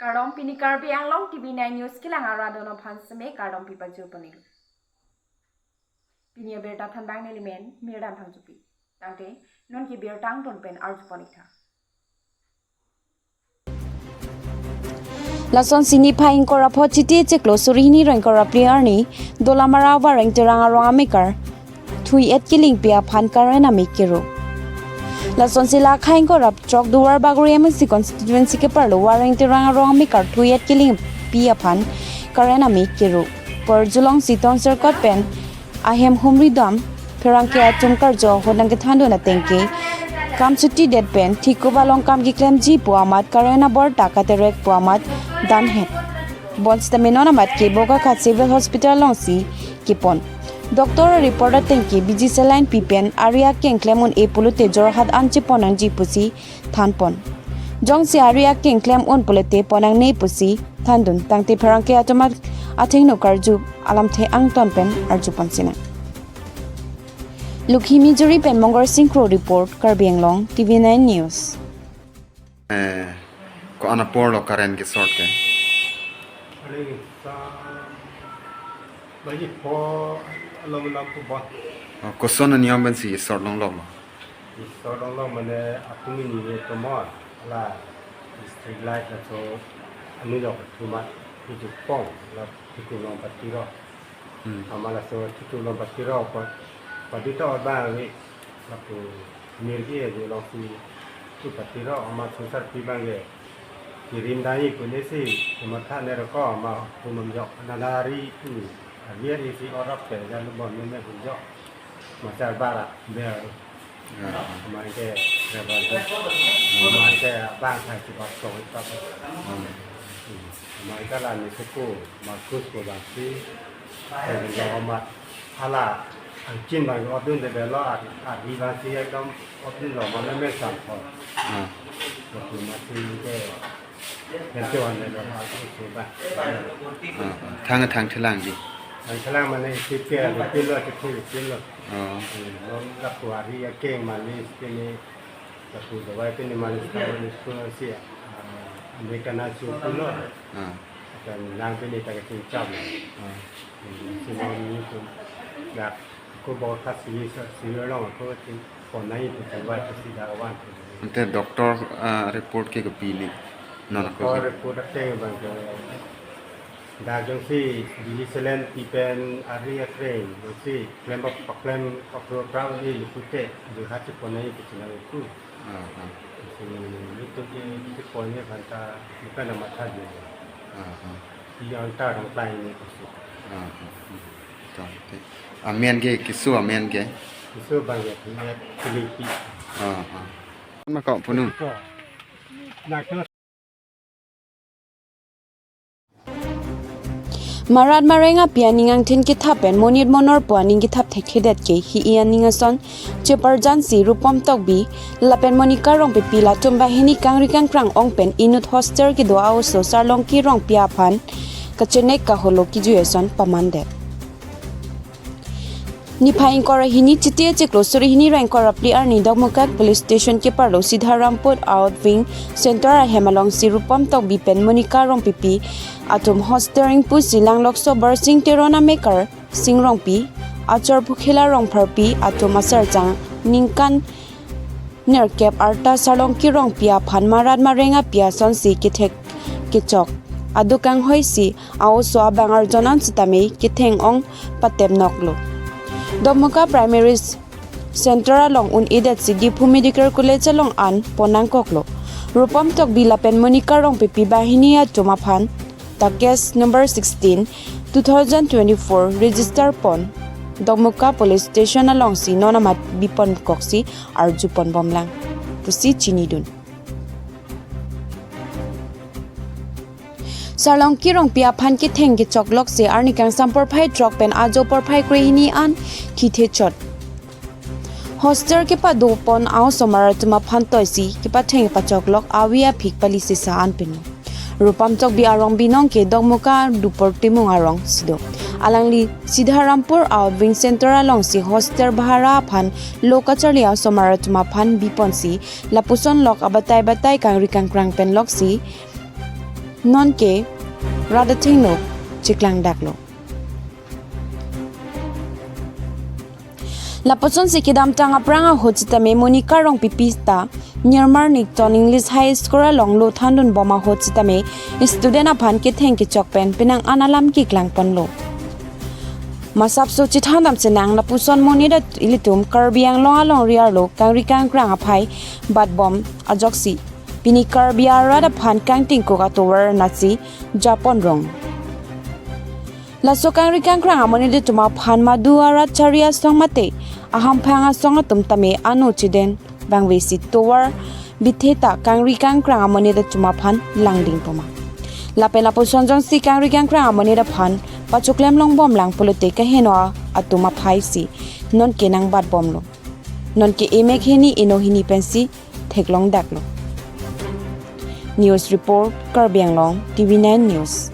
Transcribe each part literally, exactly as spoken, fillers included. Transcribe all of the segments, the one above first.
Kardom, pini Karbi Anglong T V nine News kelang arat atum aphan seme kardom pipajir ponlo. Pini abirta thanbang nelimen Mirdan Phangchopi. Tangte non ke birta angton pen arju pon-ik tha. Lasonsi niphai ingkoi ra pho Chiti chiklo suri hini ra ingkoi ra phli arni Dolamara Wareng Terang arong amekar thui et kelingpi aphan current amik kero. Lasonsi la akhai ingkoi ra throk Duar Bagori M A C constituency keparlo Wareng Terang arong amekar thui et kelingpi aphan current amik kero. Porjulong si Tonser Kot pen ahem humri dam pherangke atum karjo ahut nangkethandun ateng ke kam chutidet pen thik-up along kam keklemji pu amat current aborta katerek pu amat danhet. Bonsitame non amat ke Bokajan Civil Hospital alongsi kepon. Doctor a-report ateng ke biji saline pi pen ari akeng klem un-e pulote Jorhat an chepon nangji pusi thanpon. Jongsi ari akeng klem un pulote pon nangne pusi thandun, tangte pherangke atum athengno karju alamthe angton pen arju pon sinang. Lukhimijuri pen Mongor Sing Kro report, Karbi Anglong, T V nine News. Eh, ko-an apor lo current ke-short ke? Paling sa, baji pho along lam ko ba. Oh, koson aniyom pensi short longlok lo? Short longlok mane atum ini ye tomon la street light laso anujok thumat hijupong la thik-up along patiro. Hmm. Amat laso thik-up along patiro pa, padita abang ni lapu mirgi ajo alongsi tu patiro amat sungsar pi abang ke. Kirim dai punesi kematha neroko amat humam jok nanari tu. Abiar isi orang pe jan bon meme hunjok. Machar bara biar. Ya. Amat ke rebel. Amat ke bang hai si bat kong itu. Hmm. Amat ke la ni suku, Markus ko bangsi. Rebel amat hala angchin bang odun de belo ar, ar di bangsi ekdom odun lo mana mesam ko. Hmm. Waktu masih ke Thang, thang thelang di. Thang thelang mane isi ke ada kilo, ada kilo, kilo. Oh. Hmm, non lapu ari akeng manis kini, lapu dawai kini manis kalau ni school si, ah, American aju kilo. Ah. Dan lang kini tak cincam. Ah. Hmm, si non ni tu dak Ako bor khat sini sa, sini long ako tin pon nai pu coba itu si dawan. Ante doctor, ah, report ke kopili? Non ako Doctor ke report ateng bang ke dak jongsi biji saline pi pen ari akreng jongsi klem bak paklem pakro trau di lipute jongsi pon nai pu sinang itu. Ah, ah. Sini itu di, di pon ni banta bukan nama tadi. Ah, ah. Di antar dong plai ni itu. Ah, ah. Tong, te. Amen ke, keso amen ke? Keso bang ke, amen ke Philipi. Ah, ah. Ma kok punu? Marat mareng api aning angthin kethap pen monit monor pu aning kethap thekthedet ke hi-i aning ason cheparjansi Rupom Tokbi lapen Monica Rongpipi latum banghini kangri kangkrang ong pen inut hostel kedo a-oso Sarlongki Rongpi aphan kachenek kaholo kejui ason pamandet. Niphai ingkoi ra hini Chiti chiklo suri hini ra ingkoi ra phli arni Dokmoka Police Station keparlo Sidharampur Outwing Center ahem alongsi Rupom Tokbi pen Monica Rongpipi atum hostel ingpusi langlokso Barsing Teron amekar Sing Rongpi, achor Pukhela Rongpharpi atum asarjang ningkan nerkep arta Sarlongki Rongpi aphan marat mareng api asonsi kethek kechok aduk kanghoisi a-oso abang arjon an sitame ketheng ong patemnoklo. Dokmoka Primary Center along un-edetsi Diphu Medical College along an pon nangkoklo. Rupom Tokbi lapen Monica Rongpipi banghini atum aphan ta case number sixteen, two thousand twenty-four register pon Dokmoka Police Station alongsi non amat bipon koksi arju pon bomlang pusi chinidun. Sarlongki Rongpi aphan ketheng kechok loksi arni kangsam porphai throk pen ajo porphai krehini an thithe chot. Hostel kepado pon a-osomar atum aphan toisi kepatheng pachoklok avi aphik pali sesa an pinu. Rupom Tokbi arong binong ke Dokmoka Dupor Timung arong si do. Alangli Sidharampur Outwing Center alongsi hostel bahara aphan lo kacharli a-osomar atum aphan biponsi lapuson lok abatai batai kangri kangkrang pen loksi Nonke rat athengno chiklang daklo. Lapusonsi kedamtang aphrang ahut sitame Monica Rongpipi ta Nirmar Newton English High School along lo thandun bom ahut sitame student aphan ketheng kechok pen penang an alam keklang ponlo. Masapso chethan dam senang lapuson monit atum ilitum Karbi Anglong alongri arlo kangri kangkrang aphai bat bom ajoksi pini Karbi arat aphan kangtingkuk atovar nasi japon rong. Laso kangri kangkrang amonit atum aphan madu arat chari asong mate ahamphang asong atum tame ano chiden bangvesi tovar bithe ta kangri kangkrang amonit atum aphan langding poma. Lapen lapuson jongsi kangri kangkrang amonit aphan pachoklem long bomlang pulote kaheno atum aphaisi nonke nang bat bomlo. Nonke emek hini eno hini pensi theklong daklo. News report, Karbi Anglong, T V nine News.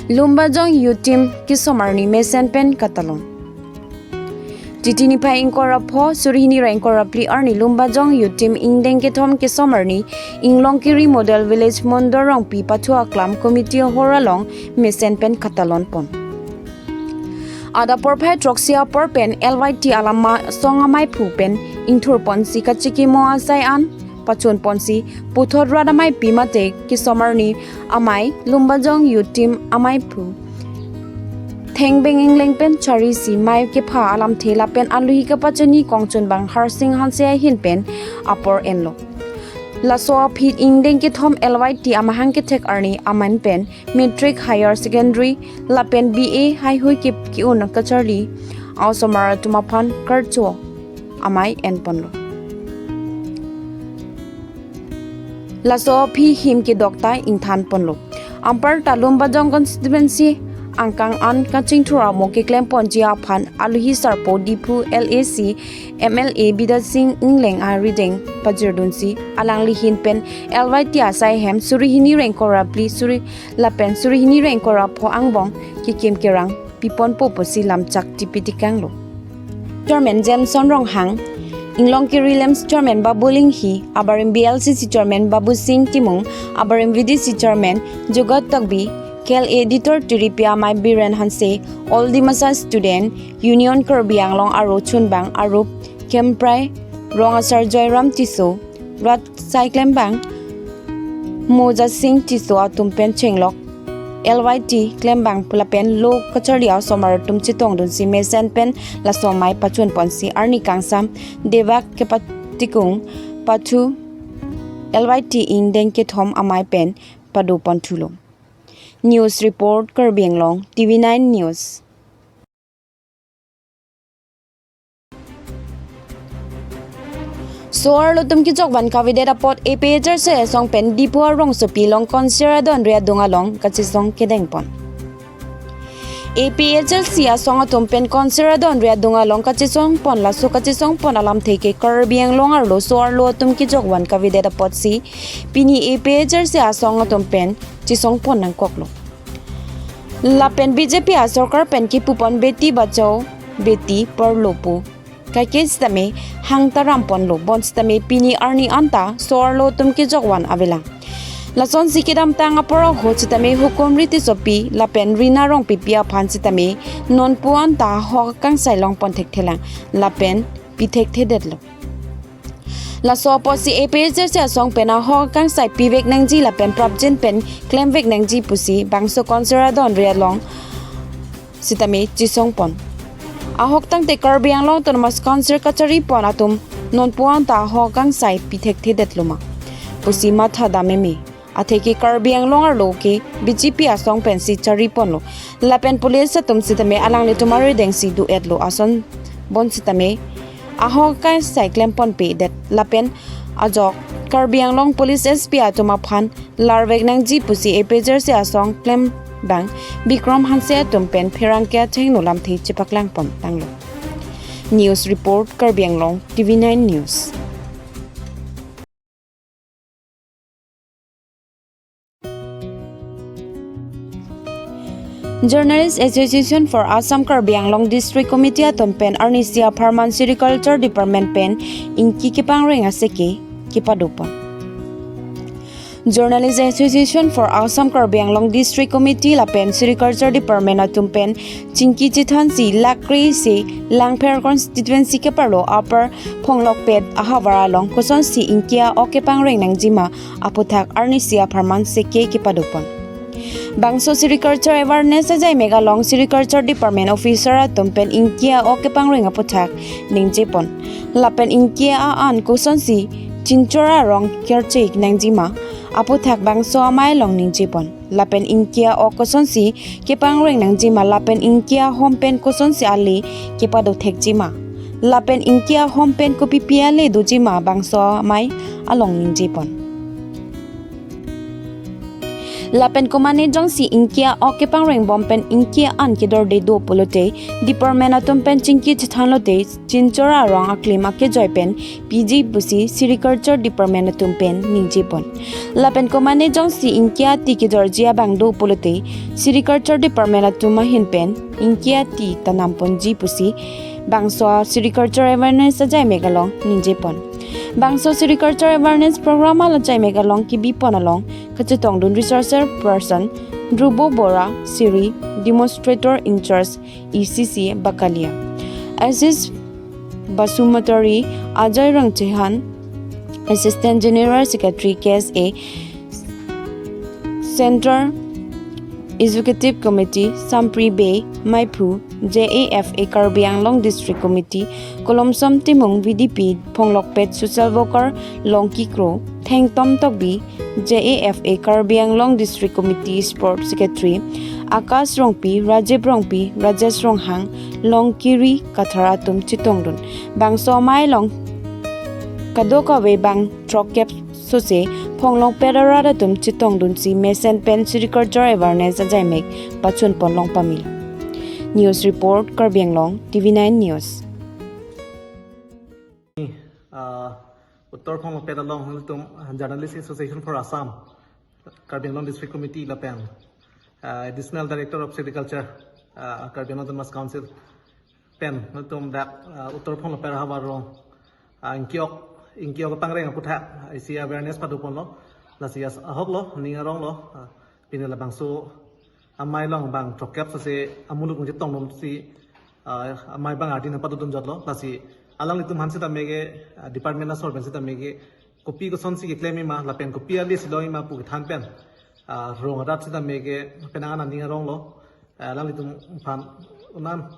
Lumbajong Youth Team kisomar ni mesen pen katalon. Titi niphai ingkoi ra pho, suri hini ra ingkoi ra phli arni Lumbajong Youth Team ingdeng kethom kisomar ni Inglongkiri Model Village Mondol Rongpi pathu aklam committee hall along mesen pen katalon pon. Adap porphai throksi apor pen L Y T alam asong amaiphu pen ingthur ponsi kachikimo asai an pachun ponsi puthot rat amaipi mate kisomar ni amai Lumbajong Youth Team amaiphu thengbeng ingleng pen charisi mai kepha alamthe lapen aluhi kapachini kongchunbang Harsing Hanse ahin pen apor enlo. Laso aphi ingdeng kethom L Y T amahang kethek arni amen pen matric, higher secondary lapen B A haihui ke ki-un kacharli a-osomar atum aphan karcho amai en ponlo. Laso aphi him kedok ta ingthan ponlo. Anparta Lumbajong constituency angkang an kachingthur amo keklem ponji aphan aluhi sarpo Diphu L A C M L A Bidya Sing Engleng arideng pajirdunsi alangli ahin pen L Y T asai hem suri hini ra ingkoi ra phli suri lapen suri hini ra ingkoi ra pho angbong kekim kerang piponpo pusi lamchak tipi tikanglo. Chairman Jameson Ronghang, Inglongkiri LAMPS Chairman Babu Linghi, abarim B L C C Chairman Babu Sing Timung, abarim V D C Chairman Jugat Tokbi, K L A Editor Tiripi amai Biren Hanse, All Dimasa Student Union Karbi Anglong aro chunbang arup Kemprai Rong asar Joyram Tisso, rat sai klembang Moja Sing Tisso atum pen chenglok L Y T klembang lapen lo kacharli a-osomar atum chetongdunsi mesen pen laso amai pachun ponsi arni kangsam debak kepatikung pathu L Y T ingdeng kethom amai pen pado ponthulo. News report, Karbi Anglong, T V nine News. So-arlo atum kejokvan kavedet apot A P H L C asong pen Diphu arongsopi along concert adonri adung along kachesong kedeng pon. A P H L C asong atum pen concert adonri adung along kachesong pon, laso kachesong pon alamthe ke Karbi Anglong arlo so-arlo atum kejokvan kavedet apotsi pini A P H L C asong atum pen chesong pon nangkoklo. Lapen B J P asorkar pen kipu pon Beti Bachao Beti Padhao pu kaike sitame hang ta ram ponlo, bonsitame pini arni anta so-arlo atum kejokvan avelang. Lasonsi kedamtang apor ahut sitame Hukumri Tissopi lapen Rina Rongpipi aphan sitame nonpu anta ahok akangsai long pon thekthelang lapen pi thekthedetlo. Laso apotsi A P H L C asong pen ahok akangsai pivek nangji lapen prapjin pen klemvek nangji pusi bangso concert adonri along sitame chesong pon. Ahok tangte Karbi Anglong Autonomous Council kachari pon atum nonpu anta ahok akangsai pi thekthedetloma pusi matha dam meme. Atheke Karbi Anglong arlo ke B J P asong pensi chari ponlo. Lapen police atum sitame alanglitum aridengsi do-etlo ason bonsitame ahok akangsai klem ponpedet lapen ajok Karbi Anglong Police S P atum aphan larvek nangji pusi A P H L C asong klembang Bikram Hanse atum pen pherangke athengno lamthe chepaklang pon tanglo. News report, Karbi Anglong, T V nine News. Journalist Association for Assam Karbi Anglong District Committee atum pen arnisi apharman Sericulture Department pen ingki kepangreng aseke kepadopon. Journalist Association for Assam Karbi Anglong District Committee lapen Sericulture Department atum pen chingki chethansi lakh kre isi Langpher constituency keparlo Upper Phonglokpet ahavar along kosonsi ingki a-ok kepangreng nangjima aputhak arnisi apharman seke kepadopon. Bangso Sericulture Awareness ajaimek along Sericulture Department Officer atum pen ingki a-ok kepangreng aputhak ningjepon. Lapen ingki a-an kosonsi chinchor arong kerche nangjima aputhak bangso amei along ningjepon. Lapen ingki a-ok kosonsi kepangreng nangjima lapen ingki ahom pen kosonsi ale kepadothekjima. Lapen ingki ahom pen kopipi ale dojima bangso amei along ningjepon. Lapen komane jongsi ingki a-ok kepangrengbom pen ingki an kedorde do pulote department atum pen chingki chethanlote chinchor arong aklim akejoi pen piji pusi Sericulture Department atum pen ningjepon. Lapen komane jongsi ingki ati kejorji abang do pulote Sericulture Department atum ahin pen ingki ati ta namponji pusi bangso Sericulture Awareness ajaimek along ningjepon. Bangso Sericulture Awareness Program ajaimek along kebipon along kachetongdun Resource Person Dhrubo Bora, Siri, Demonstrator in Charge E C C Bakalia, Assist Basumatary, Ajay Rangchehan, Assistant General Secretary K S A, Central Executive Committee, Sampri Bey, Maiphu, J A F A Karbi Anglong District Committee, Kolomsom Timung V D P, Phonglokpet Social Worker Longki Kro, Thengtom Tokbi, J A F A Karbi Anglong District Committee Sport Secretary, Akash Rongpi, Rajib Rongpi, Rajesh Ronghang, Longkiri Kathar atum chetongdun. Bangso amei along kadokave bang throkkep sose Phonglokpet arat atum chetongdunsi mesen pen Sericulture Awareness ajaimek pachunpon long pamil. News report, Karbi Anglong, T V nine News. Ah, Uttar Phonglokpet along nelitum Journalist Association for Assam, Karbi Anglong District Committee lapen, ah, Additional Director of Sericulture, ah, Karbi Anglong Autonomous Council pen nelitum dak, ah, Uttar Phonglokpet ahavar along, ah, ingki ok, ingki ok pangreng aputhak isi awareness padoponlo. Lasi as ahoklo, ning aronglo, ah, pine labangso amei along bang throkkep sose amuluk nung chetongdunsi, ah, amei bang ardi nang padodun jotlo. Lasi alanglitum aphan sitame ke, ah, department asor pen sitame ke kopi kosonsi keklem-i ma lapen kopi ale si long-i ma pu kethan pen, ah, rong arat sitame ke penang an aning aronglo. Ah, alanglitum aphan un-an,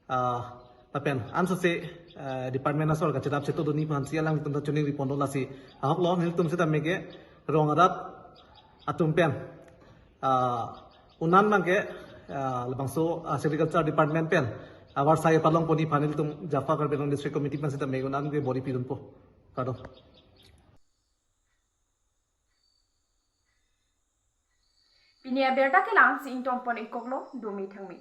ah, lapen ansose, ah, department asor kachedap chetongdunji aphansi alanglitum ta choningriponlo. Lasi ahoklo, nelitum sitame ke rong arat atum pen, ah, un-an abang ke, ah, labangso, ah, Sericulture Department pen avarsai palongponji aphan nelitum JAFA Karbi Anglong District Committee pen sitame un-an ke bor-i pidunpo. Kardom. Pini abirta kelang si ingtonpon ikoklo, dome thangme.